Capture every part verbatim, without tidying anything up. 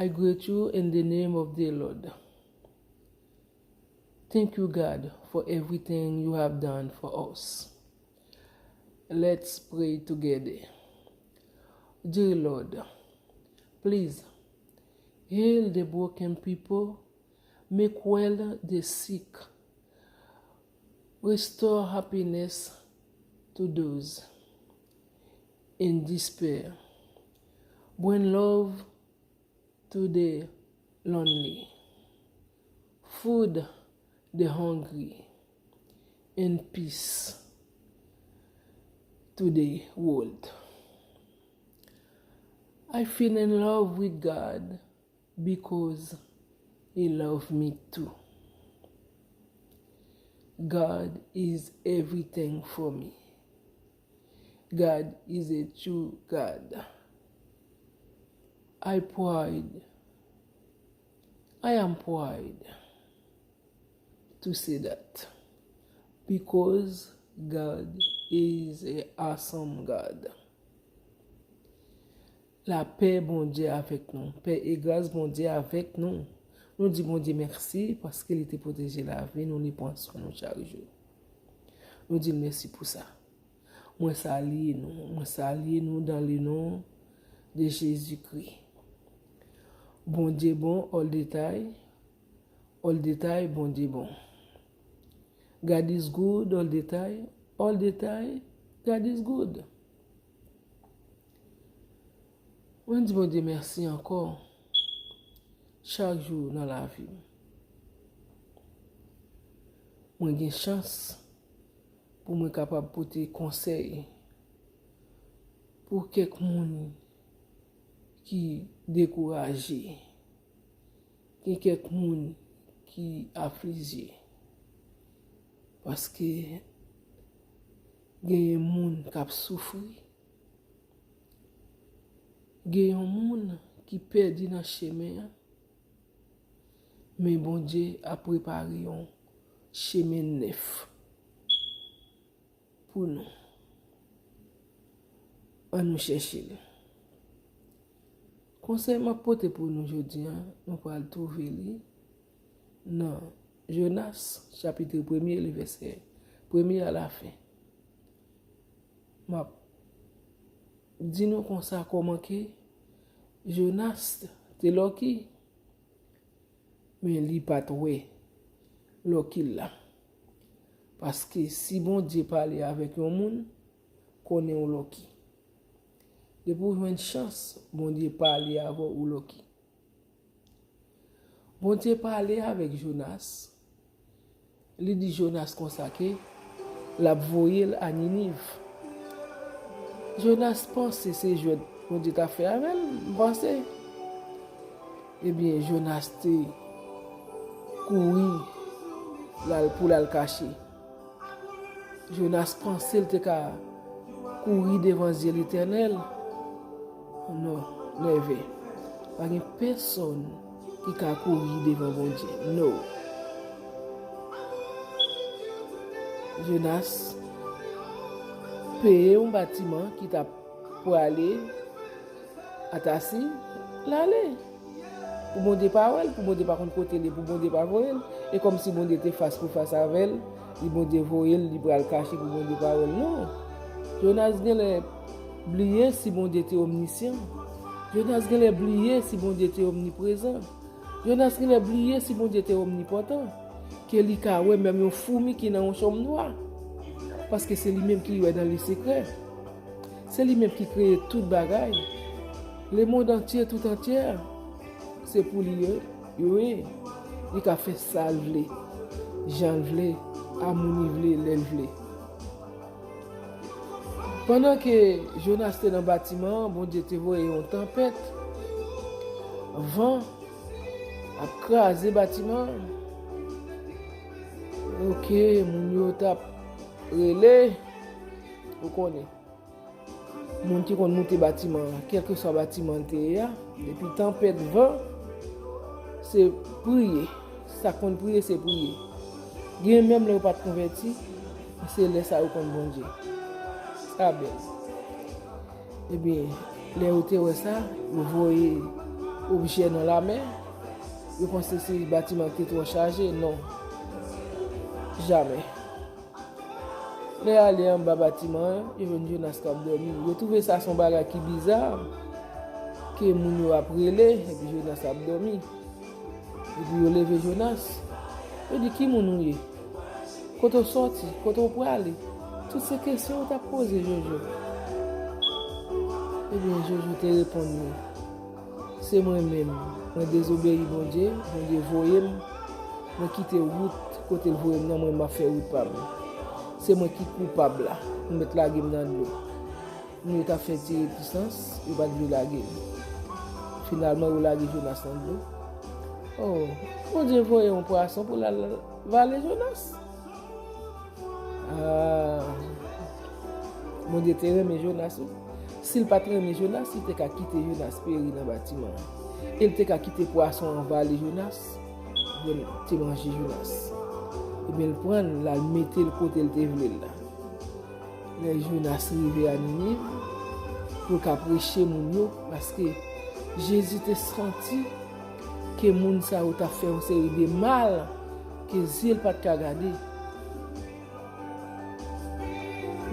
I greet you in the name of the Lord. Thank you, God, for everything you have done for us. Let's pray together. Dear Lord, please heal the broken people, make well the sick, restore happiness to those in despair, bring love to the lonely, food the hungry, and peace to the world. I feel in love with God because He loved me too. God is everything for me. God is a true God. I pride. I am pride to say that because God is a awesome God. Lapè Bondye avèk nou. Pè e gras Bondye avèk nou. Nou di Bondye mèsi paske li te pwoteje lavi nou, li pran swen nou chak jou. Nou di l mèsi pou sa. Mwen salye nou. Mwen salye nou dans le nom de Jésus-Christ. Bondye bon all the time. All the time, Bondye bon. God is good all the time. All the time, God is good. Mwen di Bondye mèsi ankò chak jou nan lavi m. Mwen gen chans pou mwen kapab pote konsèy pou kèk moun ki dekouraje, gen kèk moun ki aflije. Paske genyen moun k ap soufri, gen yon moun ki pèdi nan chemen an, men Bondye ap prepare yon chemen nèf pou nou. Ann nou chèche l. Konsèy m ap pote pou nou jodi a, nou pral twouve li nan Jonas, chapit premye, le vèsè premye a la fen. M ap di nou konsa kòman ke Jonas te lòki, men li pa t wè lòki l la. Paske si Bondye pale avèk yon moun, konnen w lòki. Depi w jwenn chans, Bondye pale avè w, ou lòki. Bondye pale avèk Jonas. Li di Jonas konsa ke l ap voye l a Niniv. Jonas panse se jwèt Bondye t ap fè avè l, m panse. Ebyen, Jonas te kouri l al pou l al kache. Jonas panse l te ka kouri devan zye Letènèl. Non, nèvè. Pa gen pèsonn ki ka kouri devan Bondye. No. Jonas peye yon batiman ki t ap prale a Tasi, l ale. Pou Bondye pa wè l, pou Bondye pa konn kote l ye, pou Bondye pa voye l. E kòmsi Bondye te fas pou fas avè l, li Bondye voye l, li pral kache pou Bondye pa wè l. Non. Jonas genlè bliye si Bondye te omnisyan. Jonas genlè bliye si Bondye te omniprezan. Jonas genlè bliye si Bondye te omnipotan. Ke li ka wè menm yon foumi ki nan yon chonm nwa. Paske se li menm ki wè dans le secret. Se li menm ki kreye tout bagay. Lemonn antye, tout antye, se pou li yo, yo ye. Li ka fè sa l vle, jan l vle, a moun li vle, lè l vle. Pandan ke Jonas te nan batiman an, Bondye te voye yon tanpèt, van ap kraze batiman an. Oke, moun yo t ap rele, ou konnen. Moun ki konn moute batiman an, kèlkeswa batiman l te ye a, depi tanpèt, van, se priye. Sa k konn priye, se priye. Gen menm lè yo pa t konvèti, se lè sa yo konn Bondye. Sa bèl. Ebyen, lè yo te wè sa, yo voye objè nan lamè. Yo panse se batiman ki te twò chaje. Non. Jamè. Lè y ale anba batiman an, yo jwenn Jonas k ap dòmi. Yo twouve sa se yon bagay ki biza, ke moun yo ap rele, epi Jonas ap dòmi. Epi yo leve Jonas. Yo di, "Ki moun ou ye? Kote w sòti? Kote w prale?" Tout se kesyon yo t ap poze Jojo. Ebyen, Jojo te reponn yo, "Se mwen menm. Mwen dezobeyi Bondye, Bondye voye m. Mwen kite wout kote l voye m nan, mwen m ap fè wout pa m. Se mwen ki koupab la, pou mèt lage m nan dlo." Moun yo t ap fè tire pisans, yo pa t vle lage l. Finalman, yo lage Jonas nan dlo. Oh, Bondye voye yon pwason pou l al vale Jonas. Ah, Bondye te renmen Jonas, wi. Si l pa t renmen Jonas, li te ka kite Jonas peri nan batiman an. E l te ka kite pwason an vale Jonas, pou l te manje Jonas. Ebyen, l pran l, l al mete l kote l te vle l la. Lè Jonas rive a Niniv, pou l ka preche moun yo, paske Jezi te santi ke moun sa yo t ap fè yon seri de mal ke zye l pa t ka gade.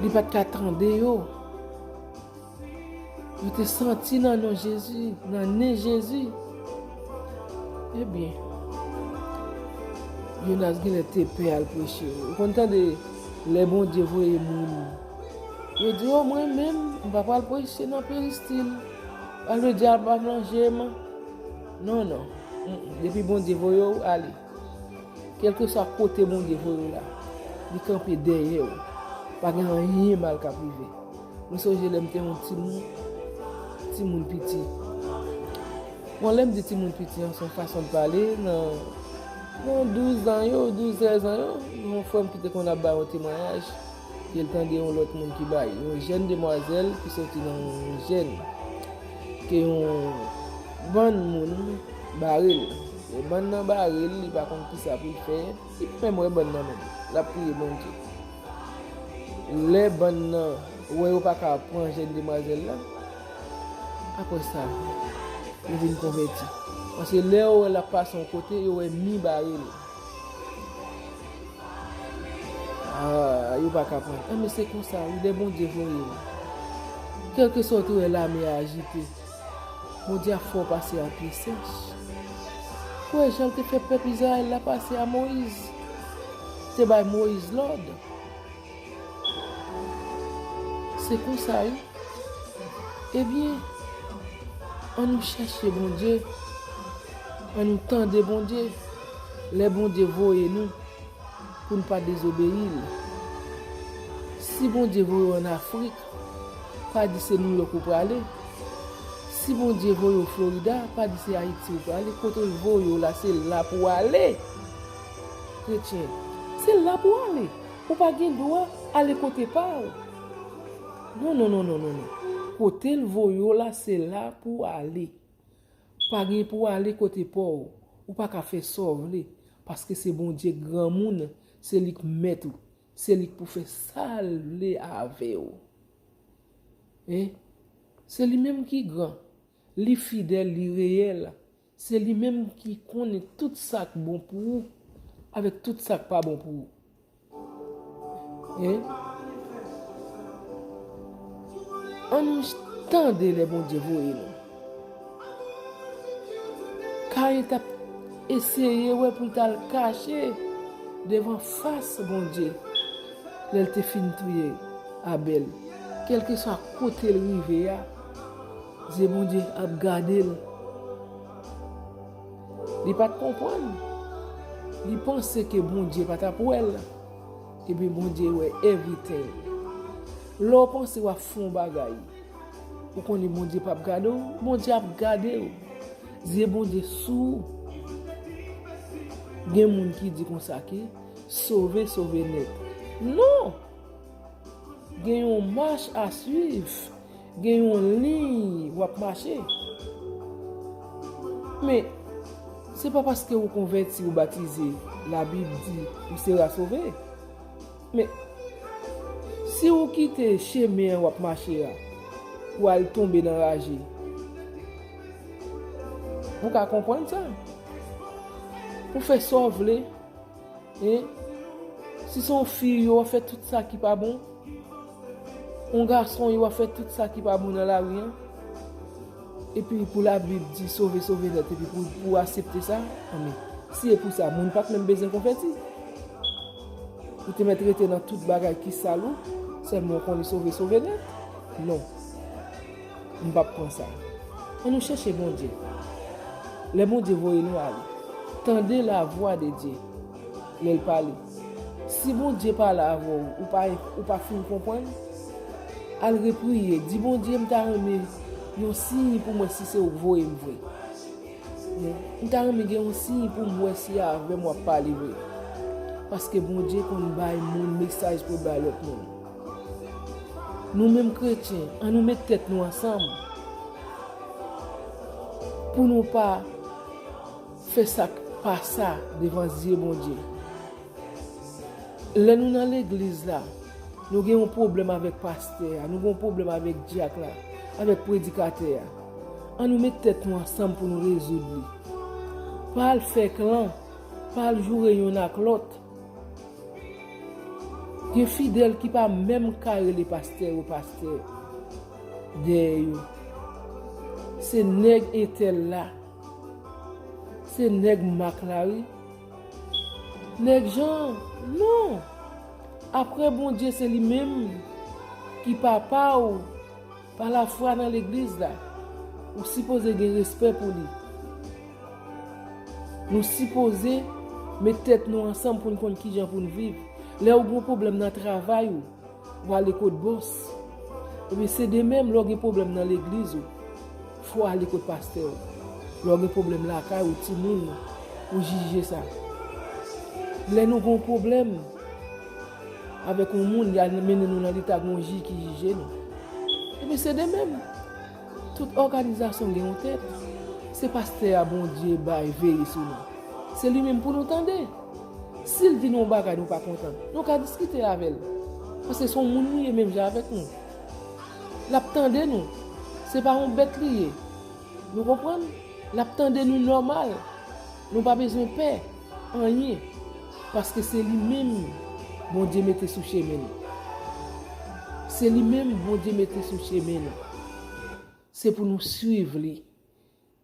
Li pa t ka tande yo. Yo te santi nan non Jezi, nan nen Jezi. Ebyen, Jonas genlè te pè al preche. Ou konn tande lè Bondye voye moun, yo di, "O, mwen menm, m pa pral preche nan peristil. Al le dyab ap manje m." Non, non. Mm, mm. Depi Bondye voye w, ale. Kèlkeswa kote Bondye voye w la, li kanpe dèyè w. Pa gen anyen mal k ap rive. Mwen sonje lè m te yon timoun, timoun piti. Bon, lè m di timoun piti an, se yon fason de pale, nan, nan douz an yo, douz, trèz an yo, yon frè m ki te konn ap bay yon temwayaj, ke l tande yon lòt moun ki bay, yon jèn demwazèl ki soti nan yon jèn, ke yon bann moun bare l. E bann nan bare l, li pa konn kisa pou l fè, li pa menm wè bann nan menm. L ap priye Bondye. Lè bann nan wè yo pa ka pran jèn demwazèl la, apre sa, yo vin konvèti. Paske lè yo wè l ap pase yon kote, yo wè mi bare l. Ah, yo pa ka pran. Ah, men se konsa, wi, lè Bondye voye w. Kèlkeswa w te wè lame a ajite, Bondye ap fè w pase a pye sèch. Ou wè jan l te fè pèp Izrayèl la pase a Moyiz. Te bay Moyiz lòd. Se konsa, wi. Ebyen, ann nou chèche Bondye, ann nou tande Bondye. Lè Bondye voye nou, pou n pa dezobeyi l. Si Bondye voye w ann Afrik, pa di se Nouyòk ou prale. Si Bondye voye w Florida, pa di se Ayiti ou prale. Kote l voye w la, se la pou w ale. Kretyen, se la pou w ale. Ou pa gen dwa ale kote pa w. Non, non, non, non, non, non. Kote l voye w la, se la pou w ale. Pa gen pou w ale kote pa w. Ou pa ka fè sa w vle, paske se Bondye granmoun, se li k mèt ou, se li k pou fè sa l vle avè w. Hein? Se li menm ki gran, li fidèl, li reyèl. Se li menm ki konnen tout sa k bon pou ou, avèk tout sa k pa bon pou ou. Hein? Ann nou tande lè Bondye voye nou. Kayen t ap eseye wè pou l t al kache devan fas Bondye lè l te fin touye Abèl. Kèlkeswa kote l rive a, zye Bondye ap gade l. Li pa t konprann. Li panse ke Bondye pa t ap wè l. Ebyen, Bondye wè everything. Lè w panse w ap fè yon bagay, ou konnen Bondye p ap gade w, Bondye ap gade w. Zye Bondye sou ou. Gen moun ki di konsa ke sove, sove nèt. Non! Gen yon mach a swiv, gen yon liy w ap mache. Men, se pa paske ou konvèti, ou batize, Labib di ou sera sove. Men, si ou kite chemen an w ap mache a, ou al tonbe nan raje, Ou ka konprann sa. Ou fè sa w vle. E si se yon fi, yo fè tout sa ki pa bon. Yon gason, yo ap fè tout sa ki pa bon nan lari an. Epi pou Labib di sove, sove nèt, epi pou, pou aksepte sa, anben, si e pou sa, moun pa t menm bezwen konvèti. Ou te mèt rete nan tout bagay ki sal ou, sèlman ou konnen sove, sove nèt. Non. M p ap pran sa. Ann nou chèche Bondye. Lè Bondye voye nou ale, tande lavwa de Dye lè l pale. Si Bondye pale avè w, ou pa, ou pa fin konprann, al repriye. Di Bondye, m ta renmen yon siy pou mwen si se ou k voye m vre. M ta renmen gen yon siy pou m wè si avè m w ap pale vre. Paske Bondye konn bay moun mesaj pou l bay lòt moun. Nou menm kretyen, ann nou met tèt nou ansanm pou nou pa fè sa k pa sa devan zye Bondye. Lè nou nan legliz la, nou gen yon pwoblèm avèk pastè a, nou gen yon pwoblèm avèk dyak la, avèk predikatè a. Ann nou met tèt nou ansanm pou nou rezoud li. Pa al fè klan, pa al joure yonn ak lòt. Gen fidèl ki pa menm ka rele pastè yo pastè dèyè yo. Se nèg entèl la. Se nèg Mak la, wi. Nèg Jan, non. Apre Bondye, se li menm ki papa w. Pa lafwa nan legliz la, ou sipoze gen respè pou li. Nou sipoze met tèt nou ansanm pou n konn kijan pou n viv. Lè w gen yon pwoblèm nan travay ou, w ale kot bòs. Ebyen, se de menm, lè w gen pwoblèm nan legliz ou, fò w ale kot pastè w. Lè w gen pwoblèm lakay ou, timoun ou, ou jije sa. Lè nou gen yon pwoblèm avèk yon moun, y al mennen nou nan leta, gen yon jij ki jije nou. Ebyen, se de menm. Tout òganizasyon gen yon tèt. Se pastè a Bondye bay veye sou nou. Se li menm pou nou tande. Si l di nou yon bagay nou pa kontan, nou ka diskite avè l. Paske se yon moun li ye menm jan avèk nou. L ap tande nou. Se pa yon bèt li ye. Nou konprann? L ap tande nou nòmal. Nou pa bezwen pè anyen. Paske se li menm Bondye mete sou chemen nou. Se li menm Bondye mete sou chemen nou. Se pou nou swiv li.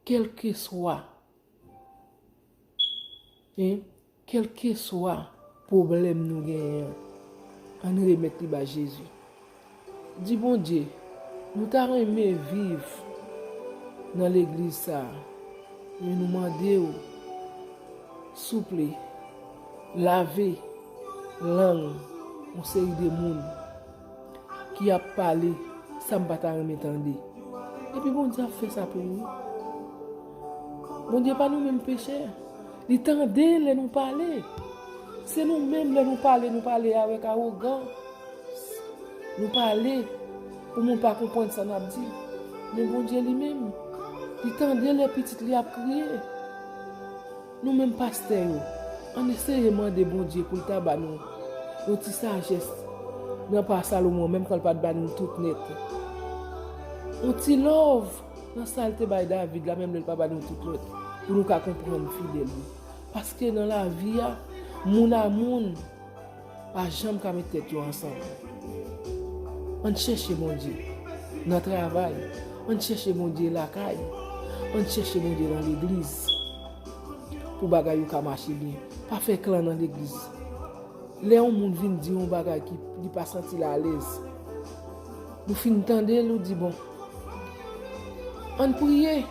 Kèlkeswa, en, kèlkeswa pwoblèm nou genyen an, ann remèt li ba Jezi. Di Bondye, nou ta renmen viv nan legliz sa a, men nou mande w, souple, lave lang yon seri de moun ki ap pale sa m pa ta renmen tande. Epi Bondye ap fè sa pou ou. Bondye pa nou menm pechè. Li tande lè nou pale. Se nou menm lè nou pale, nou pale avèk awogans. Nou pale pou moun pa konprann sa n ap di. Men Bondye li menm, li tande lè pitit li ap kriye. Nou menm pastè yo, ann eseye mande Bondye pou l ta ba nou yon ti sajès nan pa Salomon, menm kan l pa t ba nou l tout nèt. Yon ti love nan sa l te bay David la, menm lè l pa ba nou l tout nèt, pou nou ka konprann fidèl li. Paske nan lavi a, moun a moun pa janm ka met tèt yo ansanm. Ann chèche Bondye nan travay, ann chèche Bondye lakay, ann chèche Bondye nan legliz pou bagay yo ka mache byen. Pa fè klan nan legliz. Lè yon moun vin di yon bagay ki li pa santi l alèz, nou fin tande l, ou di, bon, ann priye.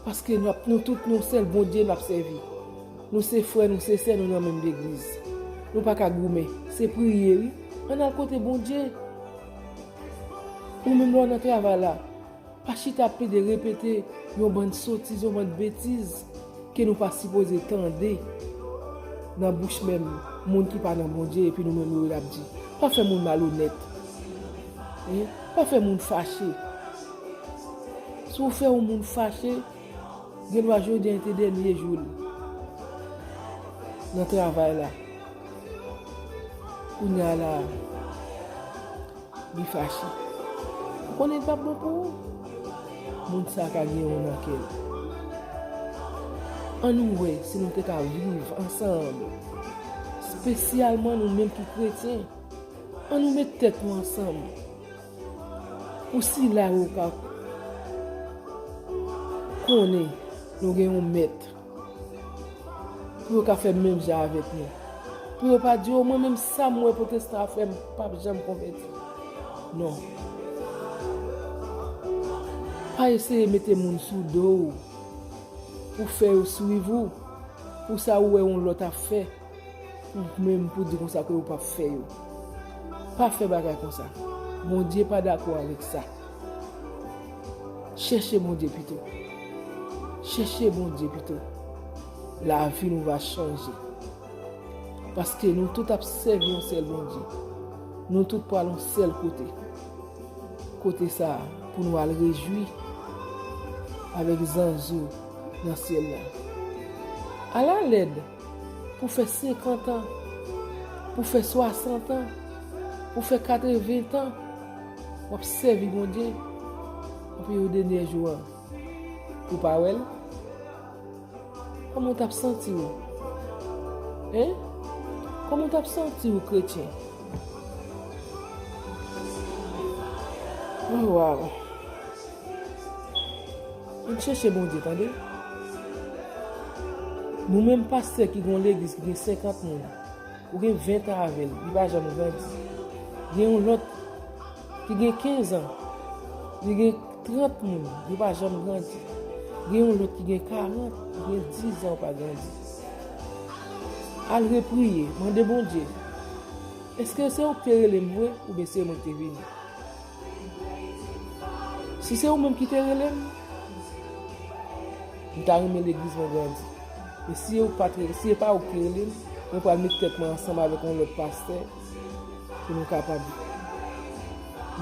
Paske n ap, nou tout, nou sèl Bondye n ap sèvi. Nou se frè, nou se sè, nou nan menm legliz. Nou pa ka goumen. Se priye, wi. Ann al kote Bondye. Ou menm lè w nan travay la, pa chita ap plede repete yon bann sotiz, yon bann betiz ke nou pa sipoze tande nan bouch menm moun ki pa nan Bondye, epi nou menm yo l ap di. Pa fè moun malonèt. Hein? Pa fè moun fache. Si w fè yon moun fache, gen dwa jodi a te dènye jou l nan travay la. Kounye a la, li fache. Ou konnen l p ap bon pou ou. Moun sa ka gen yon nan kè l. Ann nou wè si nou te ka viv ansanm, espesyalman nou menm ki kretyen. Ann nou met tèt nou ansanm pou sila yo ka konnen nou gen yon mèt, pou yo ka fè menm jan avèk nou. Pou yo pa di, "O, mwen menm sa m wè pwotestan ap fè, m p ap janm konvèti." Non. Pa eseye mete moun sou do w pou fè yo swiv ou, pou sa ou wè yon lòt ap fè, ou menm pou di konsa ke ou p ap fè yo. Pa fè bagay konsa. Bondye pa dakò avèk sa. Chèche Bondye pito. Chèche Bondye pito. Lavi nou va chanje. Paske nou tout ap sèvi yon sèl Bondye. Nou tout pral yon sèl kote. Kote sa a, pou nou al rejwi avèk zanj yo nan syèl la. Ala lèd pou fè senkant an, pou fè swasant an, pou fè katreven an, w ap sèvi Bondye, epi yo dènyè jou an, ou pa wè l? Kòman w t ap santi w? Hein? Kòman w t ap santi w, kretyen? Oh, waw. Ann chèche Bondye, tande. Nou menm pastè ki gen yon legliz ki gen senkant moun, ou gen ven an avè l, li pa janm grandi. Gen yon lòt ki gen kenz an, li gen trant moun, yo pa janm grandi. Gen yon lòt ki gen karant, li gen diz an, yo pa grandi. Al repriye, mande Bondye, èske se ou ki te rele m vre, oubyen se mwen ki te vini? Si se ou menm ki te rele m, m ta renmen legliz mwen grandi. Men si ou pa t re-, si se pa ou ki te rele m, mwen pral met tèt mwen ansanm avèk yon lòt pastè pou nou kapab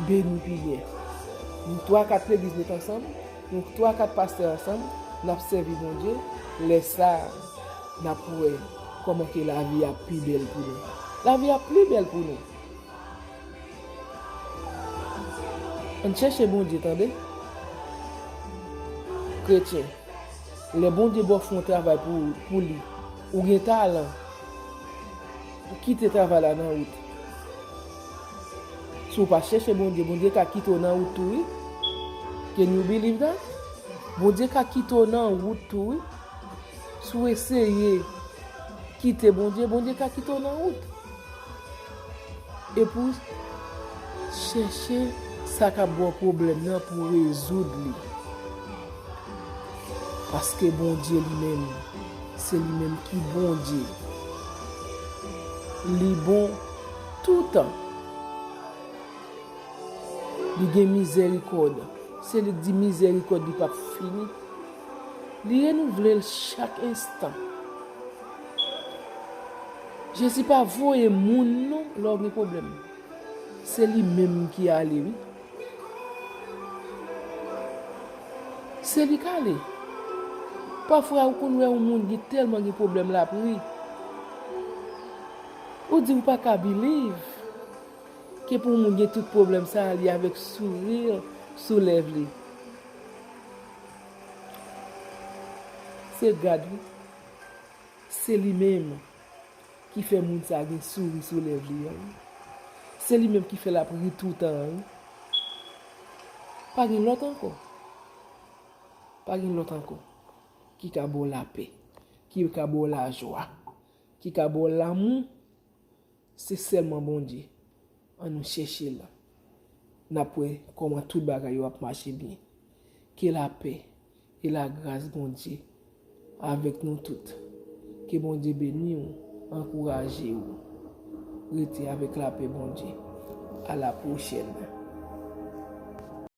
beni pi byen. Nou twa kat legliz met ansanm, nou twa kat pastè ansanm, n ap sèvi Bondye. Lè sa a, n ap wè kòman ke lavi a pi bèl pou nou. Lavi a pi bèl pou nou. Ann chèche Bondye, tande. Kretyen, lè Bondye ba w fè yon travay pou, pou li, ou gen talan, ou kite travay la nan wout. Si w pa chèche Bondye, Bondye ka kite w nan wout tou, wi. Can you believe that? Bondye ka kite w nan wout tou, wi. Si w eseye kite Bondye, Bondye ka kite w nan wout. E pou chèche sa k ap ba w pwoblèm nan pou rezoud li. Paske Bondye li menm, se li menm ki Bondye. Li bon toutan. Li gen mizèrikòd. Se li k di mizèrikòd li p ap fini. Li renouvle l chak enstan. Jezi pa voye moun non lè w gen pwoblèm. Se li menm ki ale, wi. Se li k ale. Pafwa, ou konn wè yon moun gen tèlman gen pwoblèm, l ap ri. Ou di ou pa ka believe ke pou yon moun gen tout pwoblèm sa a, li avèk souri sou lèv li. Se God, wi. Se li menm ki fè moun sa gen souri sou lèv li an, wi. Se li menm ki fè l ap ri toutan an, wi. Pa gen lòt ankò. Pa gen lòt ankò ki ka ba w lapè, ki ka ba w lajwa, ki ka ba w lanmou. Se sèlman Bondye. Ann nou chèche l. N ap wè kòman tout bagay yo ap mache byen. Ke lapè e lagras Bondye avèk nou tout. Ke Bondye beni w, ankouraje w. Rete avèk lapè Bondye. A la pwochèn.